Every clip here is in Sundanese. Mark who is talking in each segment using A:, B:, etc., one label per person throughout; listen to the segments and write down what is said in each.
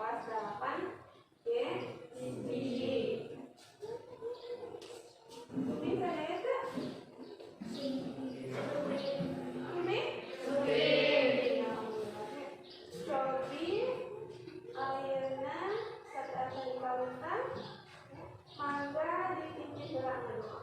A: Kelas 8 G. Umi sadaya teu? Umi? Cobi ayeuna sateuacan dikawitan mangga dipimpin heula ngadoa.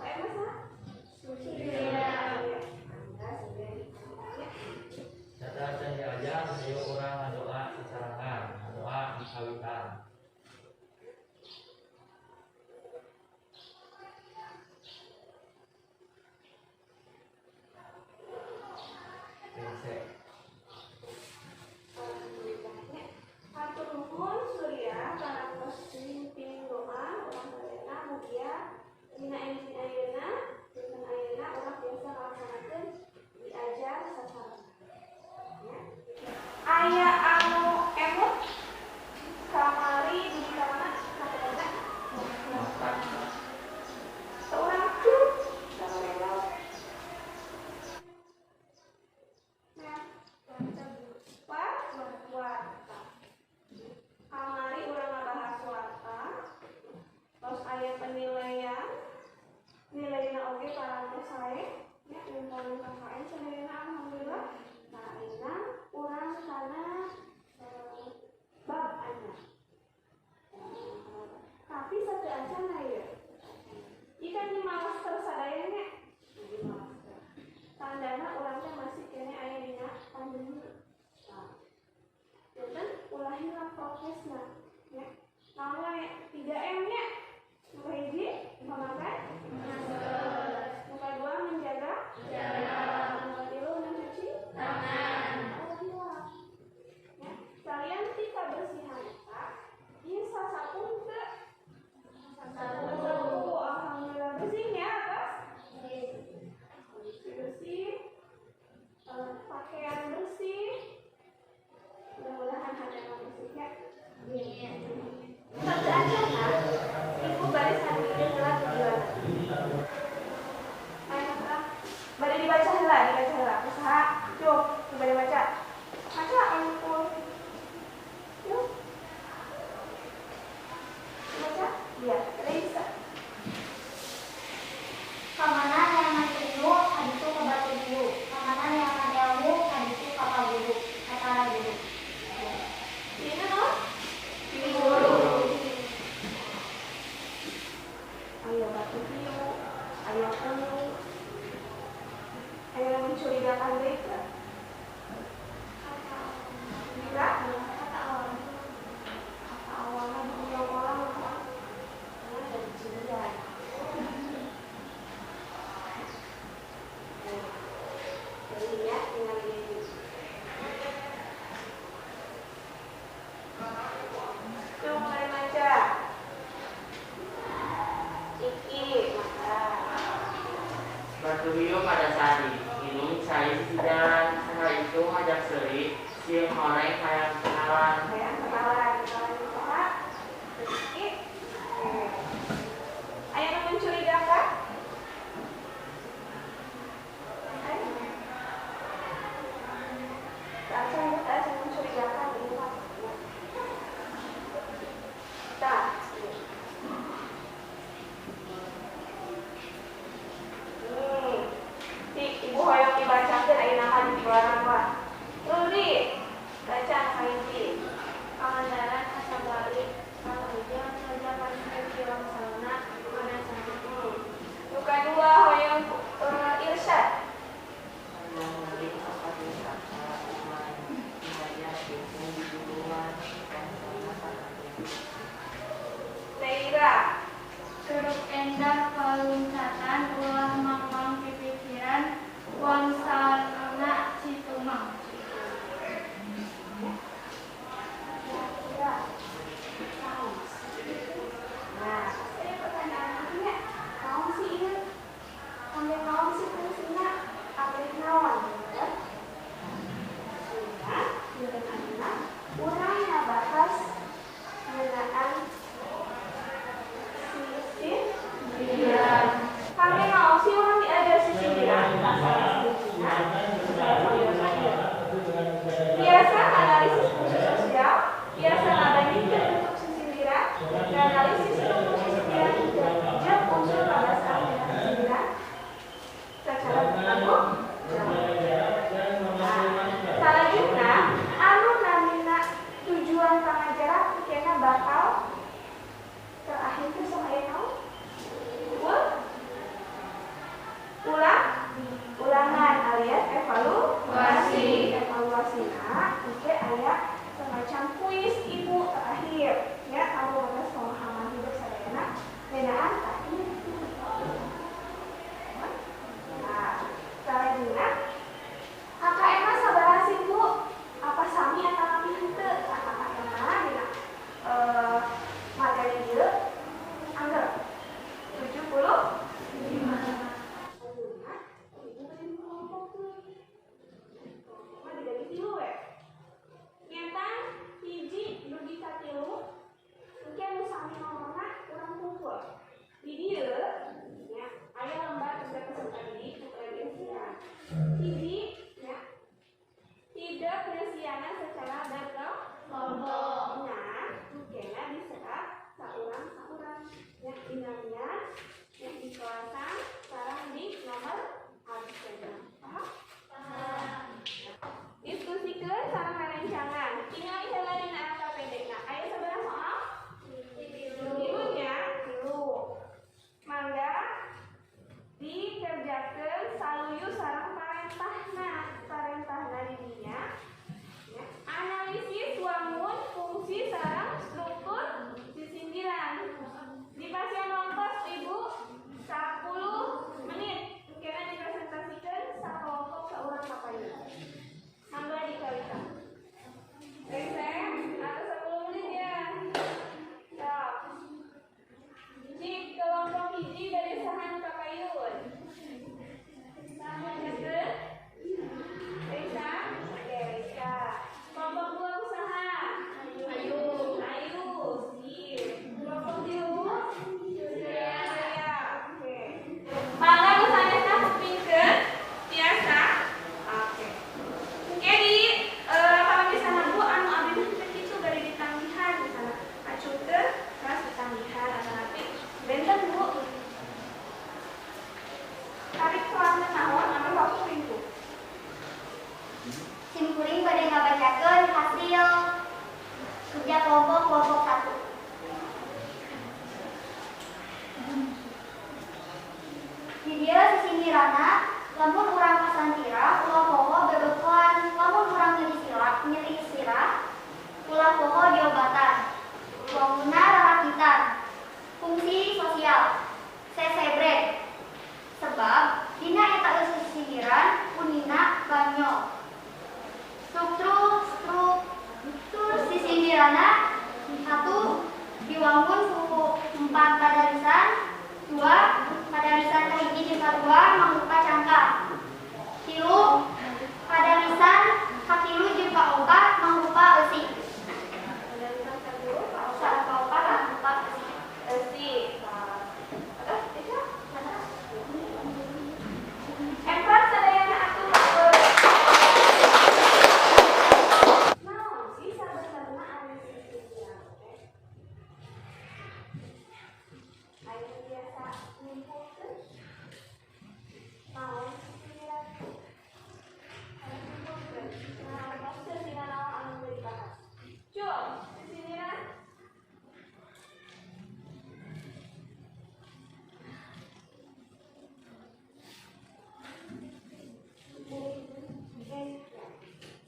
A: Pak Emma saha? Surya. Mangga Surya dipimpin.
B: Sateuacan diajar, ayo urang ngadoa sasarengan, ngadoa dikawitan. Rese.
A: Alhamdulillahnya. Hatur nuhun Surya parantos mimpin doa urang sadayana mugia dina enjing ayeuna dinten ayeuna urang biasa ngalaksanakeun diajar sasarengan. Ya. Aya anu emut kamari dugi ka mana kategorina? Seorang cu sarorela. Nah, warta. Kamari urang ngabahas warta. Terus aya penilaian. Nilaina oge parantos sae nya ngumpulin KKN sadayana alhamdulillah. Nah, ayeuna urang kana bab anyar. Tapi sateuacan ieu. Ieu kan di master sadaya nya. Di master. Tandana urang teh masih keneh aya dina pandemi. Nah, janten ulah hilap prokesna nya. Naon wae 3M nya. Nu kahiji memakai masker. Nu kadua menjaga jarak. Nu katilu mencuci tangan. Ulah hilap. Ya, kalian ti kabersihan eta ieu sasapu teu? Sasapu. Alhamdulillah bersih nya atas. Kondisi bersih. Pakaian bersih. Mudah-mudahan hatena bersih ya. Sateuacanna ibu baris harikeun heula tujuanna. Ayo ah. Bade dibaca heula, dibaca heula. Usaha, cuk, coba dibaca. Baca ampun. Yuk. Dibaca? Iya, Reisa.
C: Kamana neangan ilmu, kaditu ka batur guru. Kamana neangan ilmu, kaditu ka paguru. Ka guru.
A: Ini no? Guru. Ayo batu hiu, ayo kulu, ayo mencurigakan deui teu? Enggak? Kata awalnya. Kata awalnya diulang-ulang apa? Karena dari curiga. Nah, jadi ya tinggal ini. Coba mulai baca. Iki, maka.
D: Batu hiu pada sari, minum cai sisi jalan, saha itu ngajak seuri, sieun horeng hayang kenalan.
A: Hayang kenalan, kenalan saha? Iki. Oke. Aya nu mencurigakan? Ayo. Teu acan mencurigakan ieu mah. Tah. Di ibu hoyong dibacakeun ayeuna mah di jualan wah. Rudi, baca anu kahiji.
C: Pangandaran asa balik, Kang Ujang saja pancen wangsalna mana sana.
A: Nu kadua hoyong Irsyad.
D: Muring sapadusaka umay, hidayah ilmu di guruan, wangsalna sakabeh.
A: Naira.
C: Curug endah paluncatan ulah mangmang pipikiran wangsalna Citumang.
A: Kira-kira naon sih? Nah, saya pertanyaan nantinya, naon sih ieu? Sampai naon sih fungsina? Abeh naon ya? Nah, dinten ayeuna urang ngabahas ngeunaan sisih jiran. Kami
C: diobatan. Wangunna rarakitan. Fungsi sosial. Sesebrek. Sebab dina eta eusi sisindiran unina banyol. Struktur sisindiranna 1 diwangun ku 4 padarisan, 2 padarisan kahiji jeung kadua mangrupa cangkah. 3 padarisan katilu jeung kaopat mangrupa eusi.
A: Padarisan katilu
C: Kaopat mangrupa eusi.
A: Eusi. Itu mana? Empat sadayana atuh bagus. Naon sih sabenerna ari sisindiran teh? Aya nu biasa nyimpulkeun? Naon sisindiran? Aya nyimpulkeun. Nah, maksud dina naon anu bade dibahas? Cul, sisindiran.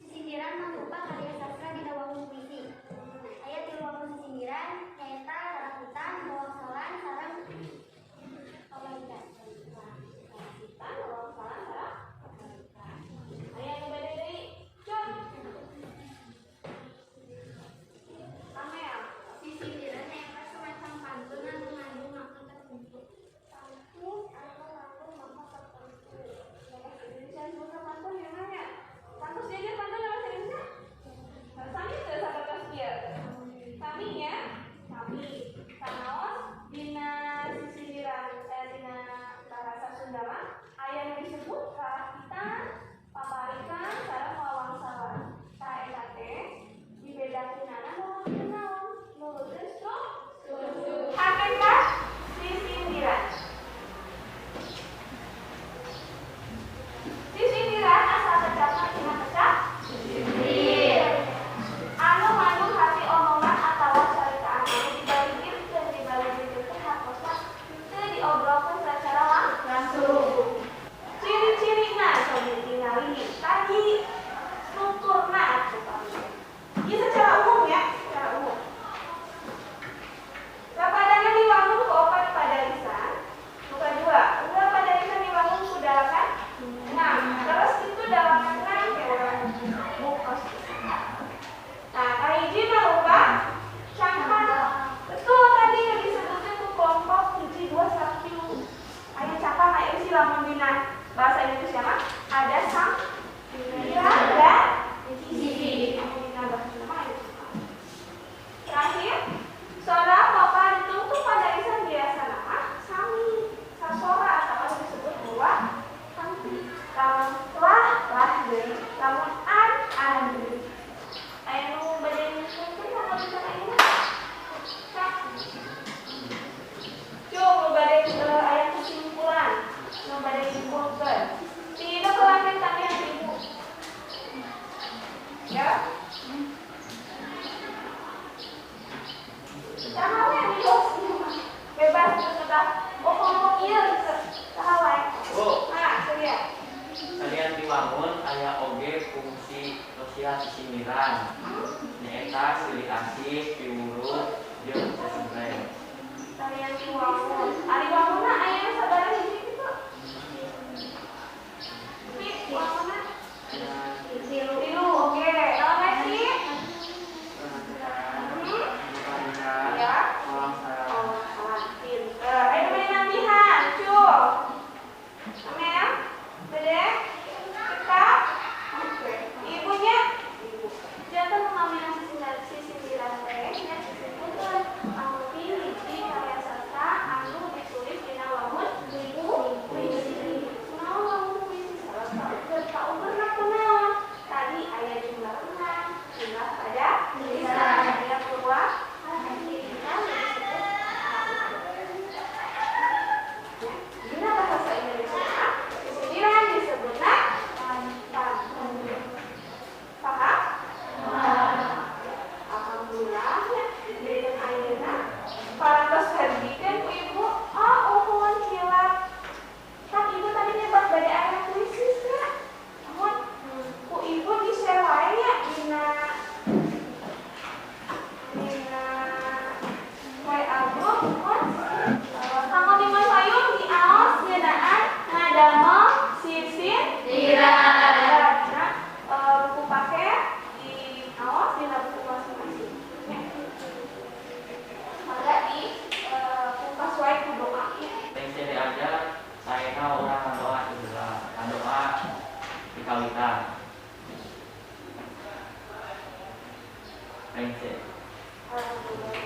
C: Sisindiran mangrupa karya sastra dina wangun puisi. Aya tilu wangun sisindiran nyaeta rarakitan, wawangsalan, sareng pabalikan.
A: Rarakitan, wawangsalan, sareng pabalikan. Aya nu bade deui? Cul. Amel.
C: Sisindiran nyaeta semacam pantun anu ngandung makna tertentu.
A: Pantun anu ngandung makna tertentu. Bahasa Indonesia disebutna pantun ya nanya. Pantus jajan pantun dalam bahasa Indonesia? Sami teu sapertos ieu? Sami nya? Sami. Sanaos dina sisindiran dina bahasa Sunda mah aya nu disebut rarakitan, paparikan, sareng wawangsalan. Tah eta teh dibedakeunana nurutkeun naon? Nurutkeun struktur. Hakikat sisindiran. Sisindiran asal kecapna tina kecap sindir. Anu ngandung hati omongan atawa caritaan anu dibaligirkeun dibaligirkeun teh hartosna teu diobrolkeun sacara langsung. Ciri-cirina cobi tingali tadi strukturna atuh pami. Ieu secara umum ya, secara umum. Sapadana diwangun ku opat padarisan, nu kadua, unggal padarisan diwangun ku dalapan 6. Terus itu dalapan 6 ke urang bukos. Nah, kahiji mangrupa cangkang. Betul tadi nu disebutkeun ku kelompok 1 2 sareng 3. Aya cangkang aya eusi lamun dina bahasa Indonesia mah ada sampiran dan sisi. Lamun dina bahasa Sunda mah aya cangkang. Terakhir, sora papa ditungtung padarisan biasa nama sami sasora atau anu disebut dua tangti. Lamun lah lah deui, lamun an an deui. Aya nu bade nyusunkeun kana ayeuna? Cak. Cuk, nu bade aya kesimpulan, nu bade nyimpulkeun. Tidak kelamin tanya ibu. Ya. Saha we bebas, bebas terserah. Oh, kelompok ieu gitu. Saha wae.
D: Bu,
A: Nah, Surya.
D: salian diwangun aya oge fungsi sosial sisindiran. Nyaeta silih asih, piwuruh, jeung sesebrek.
A: Salian diwangun. Ari wangunna aya sabaraha hiji kitu? Pi, wangunna
D: Aya
C: Tilu.
A: tilu, oke. Naon wae sih?
D: rarakitan,
A: Hmm?
D: paparikan,
A: Ya.
D: wawangsalan.
A: Oh, salah. Pinter. Ayo bade nambihan, Cul. Amel, bade? Cekap. Oke. Ibunya? Ibu. Janten ngamina sisindiran teh nya disimpulkeun anu hiji karya sastra anu ditulis dina wangun
D: Dikawitan. Lengser.
A: Alhamdulillah.